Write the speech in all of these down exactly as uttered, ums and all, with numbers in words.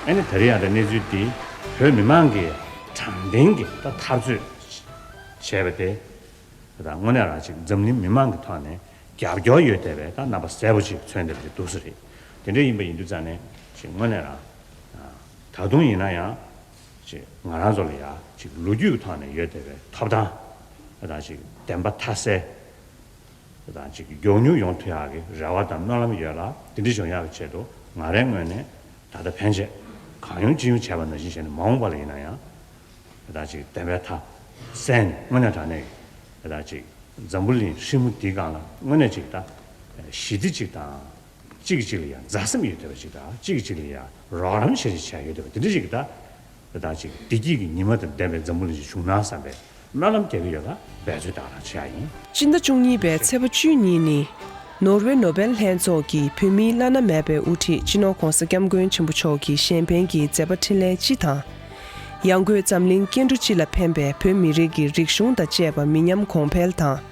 ཨ་ནི་ད་རེས་ཡང་ད་གནས་ཚུལ་འདི་བོད་མི་མང་གིས་དྲང་བདེན་གྱི་ད་འཐབ་རྩོད་བྱས་པ་དེ། ད་དངོས་གནས་རང་ཅིག་འཛམ་གླིང་མི་མང་གི་ཐོག་ནས་རྒྱབ་སྐྱོར་ཡོད་བསྡད་པའི་ད་རྣམ་པ་གསལ་པོ་ཅིག་མཚོན་བསྡད་པ་ཅིག་འདུག་ས་རེད། དེ་འདྲ་ཡིན་པ་ཡིན་དུས་ཙང་ནས་ཅིག་དངོས་གནས་རང་ད་དུང་ཡིན་ན་ཡང་ཅིག་ང་རང་ཚོ་ལ་ཡང་ཅིག་ལོ་རྒྱུས་ཀྱི་ཐོག་ནས་ཡོད་བསྡད་པའི་ཐོབ་ཐང་ད་ཅིག་བདེན་པ་མཐའ་གསལ། དང་ཅིག་མགྱོགས་མྱུར་ཡོང་ཐུབ་ཡག་གི་རེ་བ་དང་སྨོན་ལམ་ཡོད་ལ། དེ་འདྲ་བྱུང་ཡག་གི་ཆེད་དུ་ང་རའི་ངོས་ནས་ད་ལྟ་ཕན་ཆད་གང་ཡོང་ཅི་ཡོང་བྱས་པ་ནང་བཞིན་བྱས་ནས། མ་འོངས་པ་ལ་ཡིན་ན་ཡང་ད་ཅིག་བདེན་པའི་མཐའ་གསལ་ནས་དངོས་གནས་དྲང་གནས་ད་ཅིག་འཛམ་བུ་གླིང་ཧྲིལ་མོ་འདིའི་སྒང་ལ་དངོས་གནས་ཅིག་ད་ཞི་བདེ་ཅིག་དང་། གཅིག་གིས་གཅིག་ལ་ཡང་མཛའ་སེམས་ཡོད་བསྡད་པ་ཅིག་དང་། གཅིག་གིས་གཅིག་ལ་ཡང་རོགས་རམ་བྱེད་བྱེད་ཡོད་བསྡད་པ་དེ་འདྲ་ཅིག་ད། ད་ཅིག་བདེ་སྐྱིད་ཀྱི་ཉི་མ་དང་ལྡན་པའི་འཛམ་བུ་གླིང་ཞིག་བྱུང་ན་བསམ་པའི་སྨོན་ལམ་རྒྱག་གི་ཡོད་ལ། འབད་རྩོལ་ད་ག་རང་བྱེད་ཡ་ཡིན། སྤྱི་ཟླ་བཅུ་གཉིས་པའི་ཚེས་པ་བཅུ་གཉིས་ཉིན། ནོར་ཝེ་ནོ་བེལ་ལྷན་ཚོགས་ཀྱི་བོད་མིའི་བླ་ན་མེད་པའི་དབུ་ཁྲིད་སྤྱི་ནོར་༧གོང་ས་༧སྐྱབས་མགོན་ཆེན་པོ་མཆོག་གི་གཞན་ཕན་གྱི་མཛད་པ་འཕྲིན་ལས་སྤྱི་དང་། ཡང་སྒོས་འཛམ་གླིང་སྐྱེ་འགྲོ་སྤྱི་ལ་ཕན་པའི་བོད་མི་རིགས་ཀྱི་རིག་གཞུང་དང་བཅས་པ་མི་ཉམས་གོང་འཕེལ་དང་།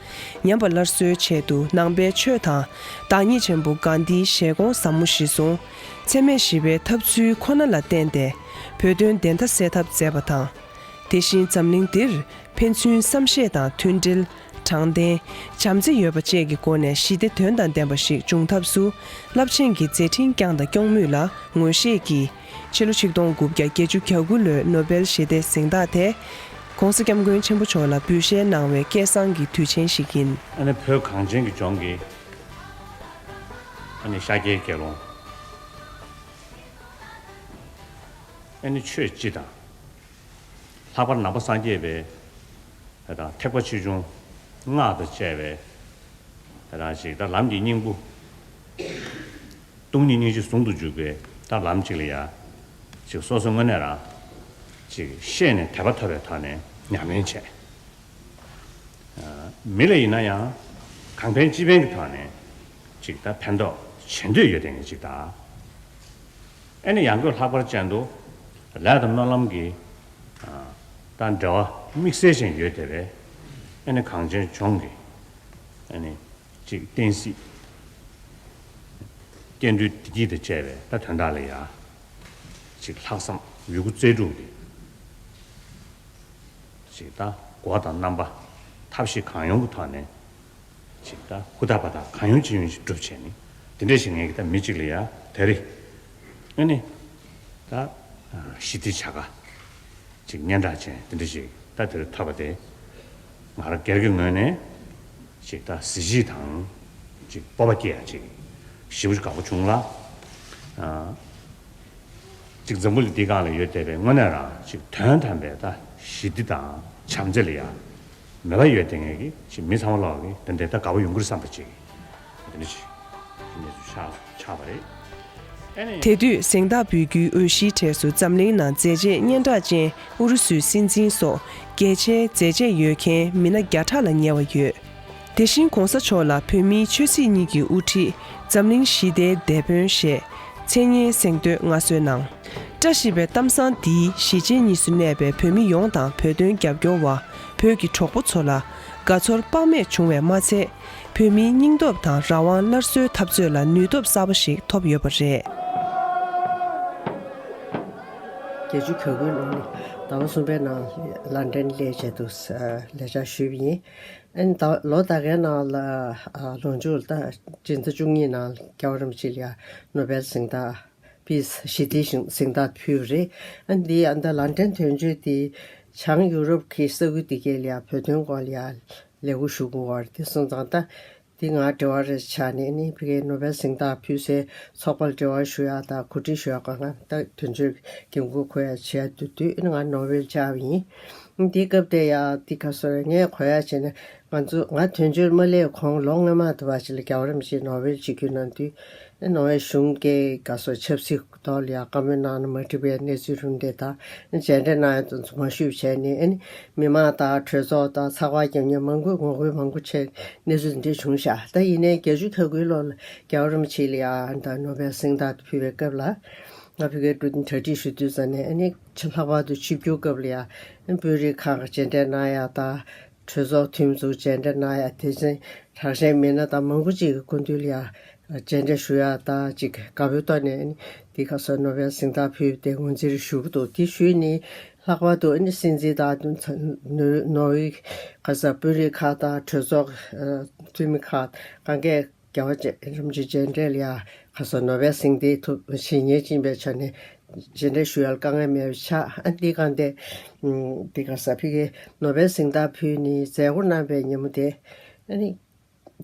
ཉམས་པ་སླར་གསོའི་ཆེད་དུ་ནང་པའི་ཆོས་དང་བདག་ཉིད་ཆེན་པོ་གྷན་དྷིའི་བཞེད་དགོངས་ཟབ་མོ་གཞིར་བཟུང་། འཚེ་མེད་ཞི་བའི་འཐབ་ཚུལ་ཁོ་ན་ལ་བརྟེན་ཏེ་བོད་དོན་བདེན་མཐའ་གསལ་ཐབས་མཛད་པ་དང་། དེ་བཞིན་འཛམ་གླིང་འདིར་ཕན་ཚུན་བསམ་ཤེས་དང་མཐུན་སྒྲིལ། དྲང་བདེན། བྱམས་བརྩེ་ཡོད་པ་བཅས་ཀྱི་སྒོ་ནས་ཞི་བདེ་དོན་དང་ལྡན་པ་ཞིག་འབྱུང་ཐབས་སུ་རླབས་ཆེན་གྱི་མཛད་འཕྲིན་བསྐྱངས་དང་སྐྱོང་མུས་ལ་ངོ་ཤེས་ཀྱིས། ཕྱི་ལོ་ཆིག་སྟོང་དགུ་བརྒྱ་བརྒྱད་ཅུ་གྱ་དགུ་ལོའི་ནོ་བེལ་ཞི་བདེའི་གཟེངས་རྟགས་དེ། ༸གོང་ས་༸སྐྱབས་མགོན་ཆེན་པོ་མཆོག་ལ་འབུལ་བཞེས་གནང་བའི་སྐལ་བཟང་གི་དུས་ཆེན་ཞིག་ཡིན། ཨ་ནི་བོད་གངས་ཅན་གྱི་ལྗོངས་ཀྱི་ཨ་ནི་ཤཱཀྱའི་དགེ་སློང་། ཨ་ནི་ཆོས་སྤྱི་དང་། ལྷག་པར་ནང་པ་སངས་རྒྱས་པའི་དང་ཐེག་པ་ཆེ་ཆུང་སྔགས་དང་བཅས་པའི་དང་ཞིག་ད་ལམ་གྱི་སྙིང་པོ། སྟོང་ཉིད་སྙིང་རྗེ་ཟུང་དུ་འཇུག་པའི་ད་ལམ་གཅིག་ལ་ཡ་ཅིག་སོ་སོ་དངོས་གནས་རང་ཅིག་ཤེས་ནས་དད་པ་ཐོབ་པའི་ཐོག་ནས་ཉམས་ལེན་བྱས། མི་ལ་ཡིན་ན་ཡང་གང་ཕན་ཅི་ཕན་གྱི་ཐོག་ནས་ཅིག་ད་ཕན་ཐོགས་བྱེད་འདོད་ཡོད་དེ་ངས་ཅིག་ད། ཨ་ནི་ཡང་སྒོས་ལྷག་པར་ཅན་དུ་ལས་དང་སྨོན་ལམ་གྱི་ཨ་དང་འབྲེལ་བ་དམིགས་བསལ་ཅན་ཡོད་བསྡད་པས། ཨ་ནི་གངས་ཅན་ལྗོངས་ཀྱི་ཨ་ནི་ཅིག་བསྟན་སྲིད་སྐྱེ་འགྲོའི་བདེ་སྐྱིད་དང་བཅས་པའི་ད་དོན་དག་ལ་ཡ་ཅིག་ལྷག་བསམ་ཡོད་རྒུ་རྩལ་སྤྲུགས་ཏེ་ཅིག་ད་སྒོ་དང་རྣམ་པ་ཐབས་ཤེས་གང་ཡོང་གི་ཐོག་ནས། ཅིག་ད་ཧུར་ཐག་པ་ཐག་གང་ཡོང་ཅི་ཡོང་ཞིག་སྒྲུབ་བྱས་ནས། དེ་འདྲ་ཞིག་ངས་ཀྱི་ད་མི་གཅིག་ལ་ཡ་དེ་རེད། ཨ་ནི་ད་ཞི་བདེ་བྱ་དགའ་ཅིག་སྙན་གྲགས་ཅན་དེ་འདྲ་ཞིག་ད་དེ་རུ་ཐོབ་པ་དེ་ང་རང་སྒེར་གྱི་ངོས་ནས་ཅིག་ད་གཟི་བརྗིད་དང་ཅིག་སྤོབས་པ་སྐྱེ་ཡ་ཅིག་ཞེ་པོ་ཅིག་དགའ་པོ་བྱུང་ལ། ཨ། ཅིག་འཛམ་བུ་གླིང་འདིའི་སྒང་ལ་ཡོད་བསྡད་པའི་དངོས་གནས་རང་ཅིག་དོན་དམ་པའི་ད་ཞི་བདེ་དང་བྱམས་བརྩེ་ལ་ཡ་མོས་པ་ཡོད་བསྡད་མཁན་གྱི་ཅིག་མི་ཚང་མ་ལོག་གི་དེ་འདྲའི་ད་དགའ་པོ་ཡོང་གི་རེད་བསམ་པ་ཅིག་དེ་འདྲ་ཞིག་གནས་ཚུལ་ཆགས་ཆགས་པ་རེད། ཨ་ནི། དེ་དུས་གཟེངས་རྟགས་འབུལ་རྒྱུའི་འོས་གཞིའི་གྲས་སུ་འཛམ་གླིང་ནང་མཛད་རྗེས་སྙན་གྲགས་ཅན་ཨུ་རུ་སུའི་སྲིད་འཛིན་སོགས་གལ་ཆེའི་མཛད་རྗེས་ཡོད་མཁན་མི་སྣ་བརྒྱ་ཕྲག་ལ་ཉེ་བ་ཡོད། དེ་བཞིན་གོང་ས་མཆོག་ལ་བོད་མིའི་ཆོས་སྲིད་གཉིས་ཀྱི་དབུ་ཁྲིད་འཛམ་གླིང་ཞི་བདེའི་དེད་དཔོན་ཞེས་མཚན་སྙན་གཟེངས་བསྟོད་མངའ་གསོལ་གནང་། བཀྲ་ཤིས་པའི་གཏམ་བཟང་འདིའི་གཞིས་བྱེས་གཉིས་སུ་གནས་པའི་བོད་མི་ཡོངས་དང་བོད་དོན་རྒྱབ་སྐྱོར་བ་བོད་ཀྱི་གྲོགས་པོ་ཚོ་ལ་དགའ་ཚོར་དཔག་མེད་བྱུང་བས་མ་ཚད། བོད་མིའི་སྙིང་སྟོབས་དང་རང་དབང་སླར་གསོའི་འཐབ་རྩོད་ལ་ནུས་སྟོབས་གསར་པ་ཞིག་ཐོབ་ཡོད་པ་རེད། བརྒྱད་ཅུ་གྱ་དགུའི་ལོ་ནས་ཟླ་བ་གསུམ་པའི་ནང་ལན་ཀྲན་སླེབས་བྱས་འདུག་ལས་བྱ་ཞུས་པ་ཡིན། ཨ་ནི་ད་ལོ་ད་གའི་ནང་ལ་ཨ་ལོ་མཇུག་ལ་ད་སྤྱི་ཟླ་བཅུ་གཉིས་ནང་རྒྱལ་བ་རིན་པོ་ཆེ་ལ་ཡ་ནོ་བེལ་གཟེངས་རྟགས་ཕིས་ཞི་བདེའི་གཟེངས་རྟགས་ཕུལ་བ་རེད། ཨ་ནི་འདི་ཨ་ད་ལན་ཀྲན་དོན་གཅོད་འདི་བྱང་ཡུ་རོབ་ཀྱི་ས་ཁུལ་འདི་གའི་ལ་ཡ་བོད་དོན་སྐོར་ལ་ཡ་ལས་འགུལ་ཞུ་དགོས་པ་རེད། དེ་སོང་ཙང་ད་འདི་ང་འབྲེལ་བ་རེ་ཆགས་ནས་ནི་ཕ་གིའི་ནོ་བེལ་གཟེངས་རྟགས་ཕུལ་སའི་ཚོགས་པར་འབྲེལ་བ་ཞུ་ཡག་དང་གོ་སྒྲིག་ཞུ་ཡག་གང་ག་ད་དོན་གཅོད་འགན་འཁུར་འཁུར་ཡག་བྱེད་ཡག་དུས་དུས་ནི་ང་ནོར་ཝེ་ལ་བཅར་བ་ཡིན། འདི་སྐབས་དེ་ཡ་འདི་ག་སོ་རེ་ངས་གོ་ཡག་བྱས་ན་ང་ཚོ་ང་དོན་གཅོད་མ་སླེབས་གོང་ལོ་སྔོན་མ་དུ་བ་ཞིག་ལ་རྒྱལ་བ་རིན་པོ་ཆེ་ནོར་ཝེ་ལ་ཆིབས་བསྒྱུར་གནང་དུས་ནོར་ཝེ་གཞུང་གི་ག་སོ་ཆབ་སྲིད་ཐོག་ལ་ཡང་བཀའ་མོལ་གནང་ན་མ་འགྲིག་པའི་གནས་ཚུལ་རུ་འདྲེ་དང་མཇལ་འཕྲད་གནང་ཡག་དེ་ཚོ་མ་ཞུས་བྱས་ནས་ཨ་ནི་མི་མང་དང་གྲོས་ཚོགས་དང་ཚགས་པར་རྒྱབ་མཁན་མང་པོས་ངོ་རྒོལ་མང་པོ་བྱས་གནས་ཚུལ་འདི་འདྲ་བྱུང་ཤག་ད་ཡིན་ནའི་བརྒྱད་ཅུ་གྱ་དགུའི་ལོ་ལ་རྒྱལ་བ་རིན་པོ་ཆེ་ལ་ཡང་ད་ནོ་བེལ་གཟེངས་རྟགས་དེ་ཕུལ་བའི་སྐབས་ལ་ང་ཕ་གིར་འགྲོ་དུས་གྲ་སྒྲིག་ཞུ་དུས་ཙམ་ནས་ཨ་ནི་ཕྱི་ལྷག་པར་དུ་ཆིབས་བསྒྱུར་སྐབས་ལ་ཡང་དཔོན་རིགས་ཁག་གི་མཇལ་འཕྲད་གནང་ཡག་དང་། གྲོས་ཚོགས་འཐུས་མི་ཚོ་མཇལ་འཕྲད་གནང་ཡག་དེ་བཞིན་དྲག་ཞན་མི་སྣ་དང་མང་པོ་ཅིག་གི་སྐུ་མདུན་ལ་ཡང་ མཇལ་འཕྲད་ཞུ་ཡག་དང་ཅིག་དགའ་པོའི་ཐོག་ནས་ཨ་ནི་དེ་ག་སོ་ནོ་བེལ་གཟེངས་རྟགས་ཕུལ་ཏེ་ངོས་འཛིན་ཞུ་གི་འདུག་དེ་ཞུས་ནས་ལྷག་པར་དུ་ཨ་ནི་སྲིད་འཛིན་དང་ནོ་ནོར་ཝེ་ག་ས་དཔོན་རིགས་ཁག་དང་གྲོས་ཚོགས་འཐུས་མི་ཁག་གང་གས་རྒྱལ་བ་རིན་པོ་ཆེ་མཇལ་འཕྲད་ལ་ཡ་ག་ས་ནོ་བེལ་གཟེངས་རྟགས་ཐོབ་བྱེད་ཉེན་ཅན་པའི་ཆ་ནས་མཇལ་འཕྲད་ཞུ་ཡག་དཀའ་ངལ་མེད་པ་ཆགས། ཨ་འདི་གང་དེ་དེ་ག་ས་ཕི་གེ་ནོ་བེལ་གཟེངས་རྟགས་ཕུལ་ནས་མཛད་སྒོ་གནང་པའི་ཉིན་མོ་དེ་ཨ་ནི།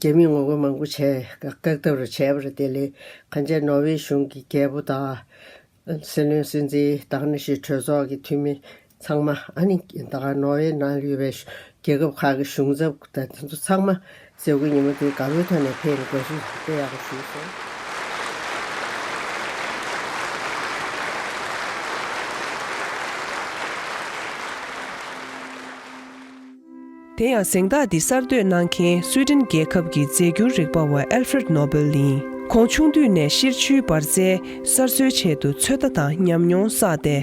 རྒྱ་མིས་ངོ་རྒོལ་མང་པོ་བྱས་བཀག་ཐབས་རུ་བྱས་པ་རེད། དེ་ལས་གང་ཅི་ནོར་ཝེ་གཞུང་གི་རྒྱལ་པོ་དང་སྲིད་བློན་སྲིད་འཛིན་དང་ནི་ཞིག་གྲོས་ཚོགས་ཀྱི་འཐུས་མི་ཚང་མ་ཨ་ནི་ད་ག་ནོར་ཝེ་ནང་ལ་ཡོད་པའི་རྒྱལ་ཁབ་ཁག་གི་གཞུང་ཚབ་དང་དེ་ཚོ་ཚང་མ་མཛད་སྒོའི་ཉིན་མོ་དེ་དགའ་བོའི་ཐོག་ནས་ཕེབས་ནས་དགོངས་ཞུ་དཔེ་ཡག་པོ་ཞུས་སོང་། དེ་ཡང་གཟེངས་རྟགས་འདི་གསར་གཏོད་གནང་མཁན་སུའི་ཏན་རྒྱལ་ཁབ་ཀྱི་རྫས་འགྱུར་རིག་པ་བ་ཨལ་ཧྥྲེད་ནོ་བེལ་ཡིན། ཁོང་ཆུང་དུས་ནས་ཤེར་ཕྱུའི་འབར་རྫས་གསར་བཟོའི་ཆེད་དུ་ཚོད་ལྟ་དང་ཉམས་མྱོང་བསགས་ཏེ།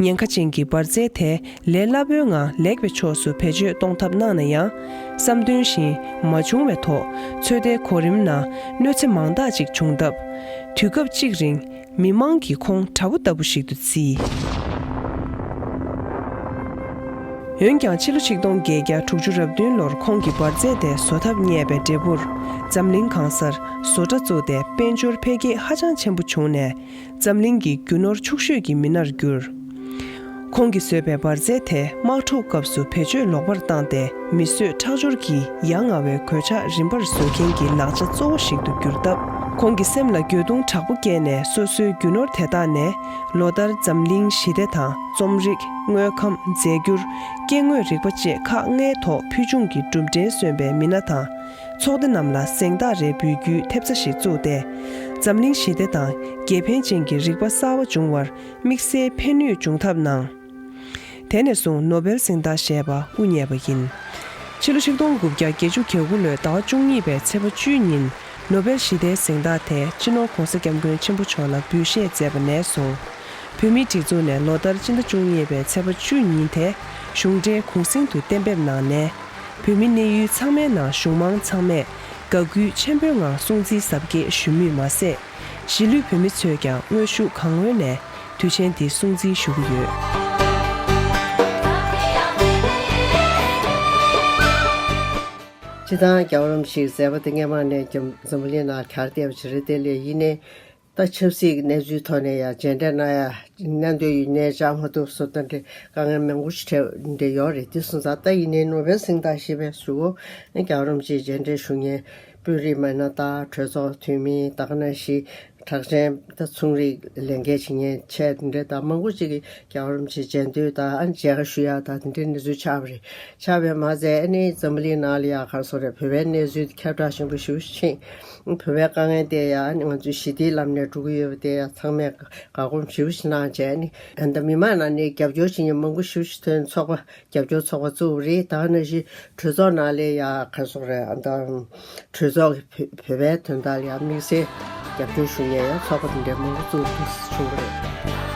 ཉེན་ཁ་ཅན་གྱི་འབར་རྫས་དེ་ལས་སླ་པོའི་ངང་ལེགས་པའི་ཕྱོགས་སུ་བེད་སྤྱོད་གཏོང་ཐབས་གནང་ན་ཡང་། བསམ་དོན་བཞིན་མ་བྱུང་བའི་ཐོག་ཚོད་ལྟའི་གོ་རིམ་ནང་གནོད་འཚེ་མང་དག་ཅིག་བྱུང་སྟབས། དུས་སྐབས་གཅིག་རིང་། མི་མང་གིས་ཁོང་དགྲ་བོ་ལྟ་བུ་ཞིག་ཏུ་བརྩིས། འོན་ཀྱང་ཕྱི་ལོ་ཆིག་སྟོང་བརྒྱད་བརྒྱ་དྲུག་ཅུ་རེ་བདུན་ལོར་ཁོང་གིས་འབར་རྫས་དེ་བཟོ་ཐབས་རྙེད་པའི་འབྲས་བུར། འཛམ་གླིང་གང་སར་བཟོ་གྲྭ་བཙུགས་ཏེ་དཔལ་འབྱོར་འཕེལ་རྒྱས་ཧ་ཅང་ཆེན་པོ་བྱུང་ནས། འཛམ་གླིང་གི་རྒྱུ་ནོར་ཕྱུག་ཤོས་ཀྱི་མི་སྣར་གྱུར། ཁོང་གིས་བཟོས་པའི་འབར་རྫས་དེ་དམག་འཁྲུག་སྐབས་སུ་བེད་སྤྱོད་ལོག་པར་བཏང་སྟེ། མི་གསོད་ཁྲག་སྦྱོར་གྱི་ཡ་ང་བའི་གོད་ཆག་རིམ་པར་བཟོ་མཁན་གྱི་ལག་ཆ་གཙོ་བོ་ཞིག་ཏུ་གྱུར་སྟབས། ཁོང་གི་སེམས་ལ་འགྱོད་གདུང་དྲག་པོ་སྐྱེས་ནས་སོ་སོའི་རྒྱུ་ནོར་དེ་དག་ནས་ལོ་ལྟར་འཛམ་གླིང་ཞི་བདེ་དང་རྩོམ་རིག། དངོས་ཁམས། རྫས་འགྱུར། སྐྱེ་དངོས་རིག་པ་བཅས་ཁག་ལྔའི་ཐོག་ཕུལ་བྱུང་གི་གྲུབ་འབྲས་སོན་པའི་མི་སྣ་དང་། ཚོགས་སྡེ་རྣམས་ལ་གཟེངས་རྟགས་རེ་འབུལ་རྒྱུའི་ཐེབས་རྩ་ཞིག་བཙུགས་ཏེ། འཛམ་གླིང་ཞི་བདེ་དང་དགེ་ཕན་ཅན་གྱི་རིག་པ་གསར་བ་འབྱུང་བར་དམིགས་བསལ་ཕན་ནུས་འབྱུང་ཐབས་གནང་། དེ་ནས་བཟུང་ནོ་བེལ་གཟེངས་རྟགས་ཞེས་པ་དབུ་བརྙེས་པ་ཡིན། ཕྱི་ལོ་ཆིག་སྟོང་དགུ་བརྒྱ་བརྒྱད་ཅུ་གྱ་དགུ་ལོའི་ཟླ་བ་བཅུ་གཉིས་པའི་ཚེས་པ་བཅུའི་ཉིན་ནོ་བེལ་ཞི་བདེའི་གཟེངས་རྟགས་དེ་སྤྱི་ནོར་༧གོང་ས་༧སྐྱབས་མགོན་ཆེན་པོ་མཆོག་ལ་འབུལ་བཞེས་མཛད་པ་ནས་བཟུང་། བོད་མིའི་སྒྲིག་འཛུགས་ནས་ལོ་ལྟར་སྤྱི་ཟླ་བཅུ་གཉིས་པའི་ཚེས་པ་བཅུ་ཉིན་དེ་གཞུང་འབྲེལ་གུང་གསེང་དུ་གཏན་འབེབས་གནང་ནས། བོད་མི་གནས་ཡུལ་ཚང་མའི་ནང་གཞུང་མང་ཚང་མས་དགའ་གུས་ཆེན་པོའི་ངང་སྲུང་བརྩིའི་གཟབ་རྒྱས་ཞུ་མུས་མ་ཟད། གཞིས་ལུས་བོད་མི་ཚོས་ཀྱང་དངོས་ཤུགས་གང་ངོས་ནས་དུས་ཆེན་འདི་སྲུང་བརྩི་ཞུ་གི་ཡོད། སྤྱིར་བཏང་རྒྱལ་བ་རིན་པོ་ཆེའི་མཛད་པ་དེ་སྔས་མ་ནས་ཀྱང་འཛམ་བུ་གླིང་ནང་གར་བསྡད་པ་ཞིག་རེད། དེ་ལས་ཡིན་ནའི་ད་ཆབ་སྲིད་ཀྱི་གནས་ཚུལ་ཐོག་ནས་ཡང་མཇལ་འཕྲད་གནང་ཡ་གནང་འདོད་ཡོད་ནའི་བཅར་མ་ཐུབ་སོང་། ད་འདྲའི་དཀའ་ངལ་མང་པོ་ཞིག་འཕྲད་འདྲ་ཡོད་རེད། དེ་སོང་ཙང་ད་ཡིན་ནའི་ནོ་བེལ་གཟེངས་རྟགས་ཞེས་པའི་ཟུར་རྒྱལ་བ་རིན་པོ་ཆེ་མཇལ་འཕྲད་ཞུ་མཁན་དཔོན་རིགས་མི་སྣ་དང་གྲོས་ཚོགས་འཐུས་མི་དང་ནང་བཞིན་གྲགས་ཅན་ད་ཚོང་རིགས་ལས་འགན་བྱེད་མཁན་ཆེད་དེ་འདྲ་དང་མང་པོ་ཅིག་གིས་རྒྱལ་བ་རིན་པོ་ཆེ་མཇལ་འདོད་དང་ཨ་ནི་མཇལ་ཁ་ཞུ་ཡག་དང་དེ་འདྲའི་གནས་ཚུལ་ཆགས་པ་རེད། ཆགས་པའི་མ་ཚད་ཨ་ནི་འཛམ་བུ་གླིང་ནང་ལ་ཡག་ག་རེ་ཟེར་དགོས་རེད། བོད་པའི་གནས་ཚུལ་ཁྱབ་བསྒྲགས་ཆེན་པོ་ཞེ་པོ་ཕྱིན། བོད་པའི་དཀའ་ངལ་དེ་ཡང་ཨ་ནི་ང་ཚོའི་ཞི་བདེའི་ལམ་ནས་འགྲོ་གི་ཡོད་པ་དེ་ཡང་ཚང་མས་དགའ་སྒོམ་ཞེ་པོ་ཞིག་གནང་བྱས་ནས་ཨ་ནི་ད་མི་མང་ནང་ནས་རྒྱབ་སྐྱོར་བྱེད་མཁན་མང་པོ་ཞེ་པོ་ཞིག་ཐོན། ཚོགས་པ་རྒྱབ་སྐྱོར་ཚོགས་པ་བཙུགས་པ་རེད། ད་ནང་བཞིན་གྲོས་ཚོགས་ནང་ལ་ཡང་ག་རེ་ཟེར་དགོས་རེད། ཨ་ནི་ད་གྲོས་ཚོགས་ཀྱི་བོད་བོད་པའི་དོན་དག་ལ་ཡང་དམིགས་བསལ་རྒྱབ་སྐྱོར་ཞུ་མཁན་ཡང་ཚོགས་པ་དེ་འདྲའི་མང་པོ་བཙུགས་འདུག་བྱུང་བ་རེད།